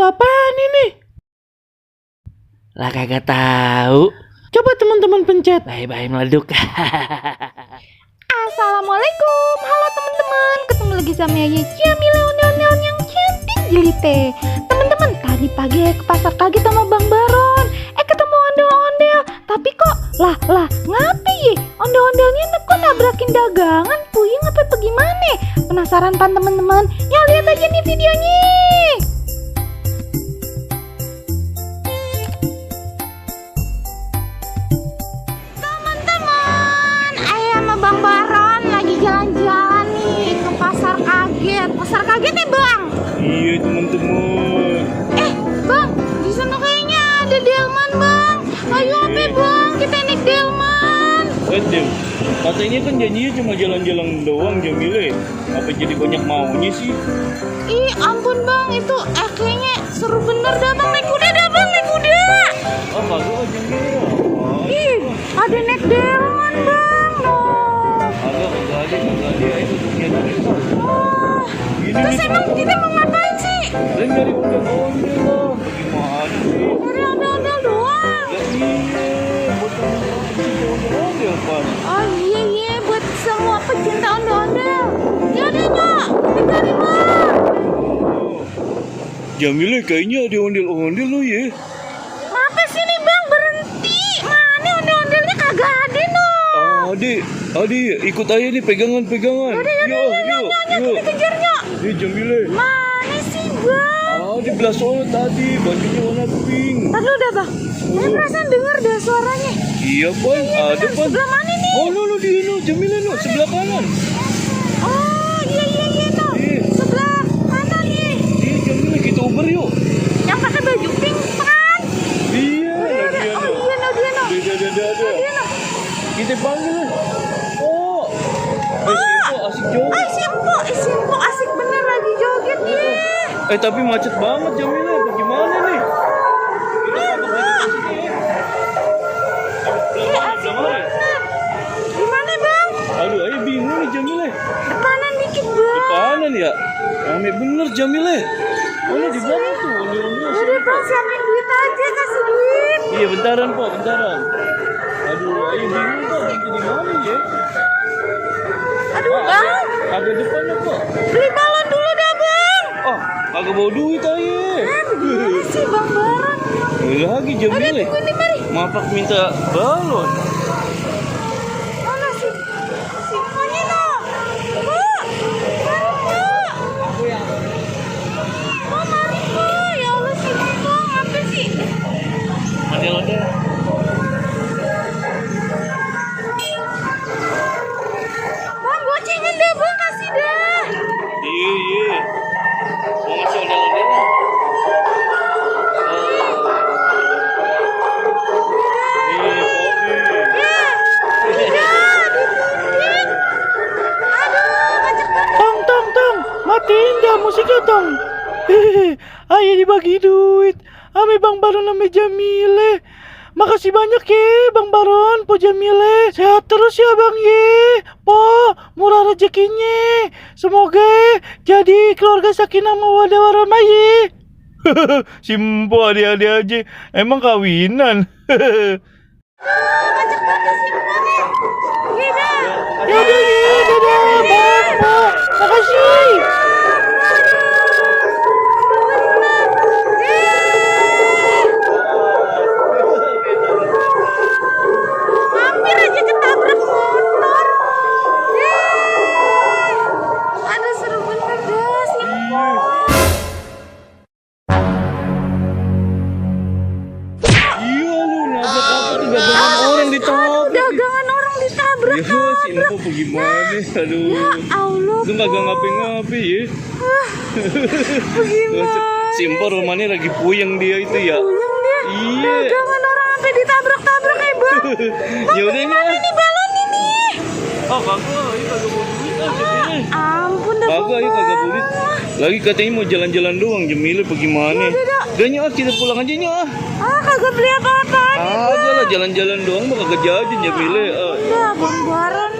apaan ini? Lah kagak tahu. Coba teman-teman pencet. Bye-bye meleduk. Assalamualaikum, halo teman-teman. Ketemu lagi sama Yaya Jamila ondel-ondel yang cantik jelite. Teman-teman, tadi pagi ke pasar kaget sama Bang Baron. Ketemu ondel-ondel. Tapi kok lah ngapain ye? Ondel-ondelnya kok nabrakin dagangan? Puyeng apa bagaimana? Penasaran pan teman-teman? Yuk lihat aja nih videonya. Teman-teman, ayah sama Bang Baron lagi jalan-jalan nih ke pasar kaget. Pasar kaget nih Bang? Iya teman-teman. Bang, di sana kayaknya ada delman Bang. Ayo apa Bang, kita naik delman. Dem, katanya kan janjinya cuma jalan-jalan doang Jamile. Apa jadi banyak maunya sih? Ih ampun Bang, itu kayaknya seru bener dah Bang. Naik kuda dah Bang, naik kuda. Ah kagak Jamile. Ih, ada naik delman Bang. Kagak ada itu dunia kita. Oh, terus emang kita mau ngapain sih? Dan nyari ondel-ondel lah. Bagaimana sih? Dari ondel-ondel doang. Ya iya, buat teman-teman ondel-ondel kan. Oh iya, buat semua pecinta ondel-ondel. Ya udah Nyok, kita cari Bang. Jamile kayaknya ada ondel-ondel lo ya. Apa sih nih Bang, berhenti. Mana ondel-ondelnya kagak ada no. Adi, ikut aja nih pegangan. Yuk. Kita kejar Nyok. Nih Jamile. Mana sih Bang? Di belah sono tadi, bajunya warna pink. Tadi udah Bang. Ini perasaan denger deh suaranya. Iya Pan, ada Pan. Sebelah mana nih? Oh no, di no, Jamile no, sebelah kanan. Oh iya no. Iya. Sebelah kanan nih. Iya Jamile, kita Uber yuk. Yang pakai baju pink kan? Iya, dia no. Oh iya no, dia no. Ada. Dia no. Kita panggil. Oh. Si asik joget. Si Empo asik bener lagi joget nih. Tapi macet banget Jamile, bagaimana nih? Asik bener. Gimana Bang? Aduh, ayo bingung nih Jamile. Depanan dikit Bang. Depanan ya? Rame bener Jamile. Oh, di belakang tuh, ondel-ondel. Udah Bang, siapin duit aja, kasih duit. Iya, bentaran. Aduh, ayo bingung Pak, nanti di mana ya? Aduh Bang, Ada depannya Pak. beli balon dulu dah Bang. Oh, kagak bawa duit aja. Gimana sih Bang Baron? Lagi Jamile. Tunggu nih mari. Mapak minta balon. Mana sih? Simpannya no. Mari Po. Ya Allah sih Bang, apa sih? Ondel-ondel. Bang, gocengan dah Bang, kasih dah. Iya. Mau ngasih ondel-ondel. Tong, matiin dah musiknya Tong. Ayo dibagi duit. Ame Bang Baron ame Jamile. Makasih banyak ya Bang Baron, Po Jamile. Sehat terus ya Bang ye. Po, murah rezekinya. Semoga jadi keluarga sakinah mawaddah warahmah ye. Simpo adik-adik aja. Emang kawinan. Ngajak banget simpannya. Gila. Dadah Bang, Po. Makasih. Hampir aja ketabrak motor. Aduh seru bener dah Simpo. Iya lu, nabrak apa tuh dagangan orang ditabrak. Dagangan orang ditabrak. Ya, si Info bagaimana? Aduh. Ya Allah. Lu kagak ngapain-ngapain ya? Bagaimana? Si Info rumahnya lagi puyeng dia itu ya. Puyeng dia. Iya. Dagangan orang sampai ditabrak-tabrak Bang. Ya udah Gimana nih balon ini? Oh kagak, ini kagak mau duit aja ini. Ampun dah Bang Kagak, ini kagak Baron. duit. Lagi katanya mau jalan-jalan doang, Jamile bagaimana? Udah nyok, kita pulang aja nyok. Kagak beli apa-apa. Kagak lah, jalan-jalan doang mah kagak jadi Jamile. Udah Bang Baron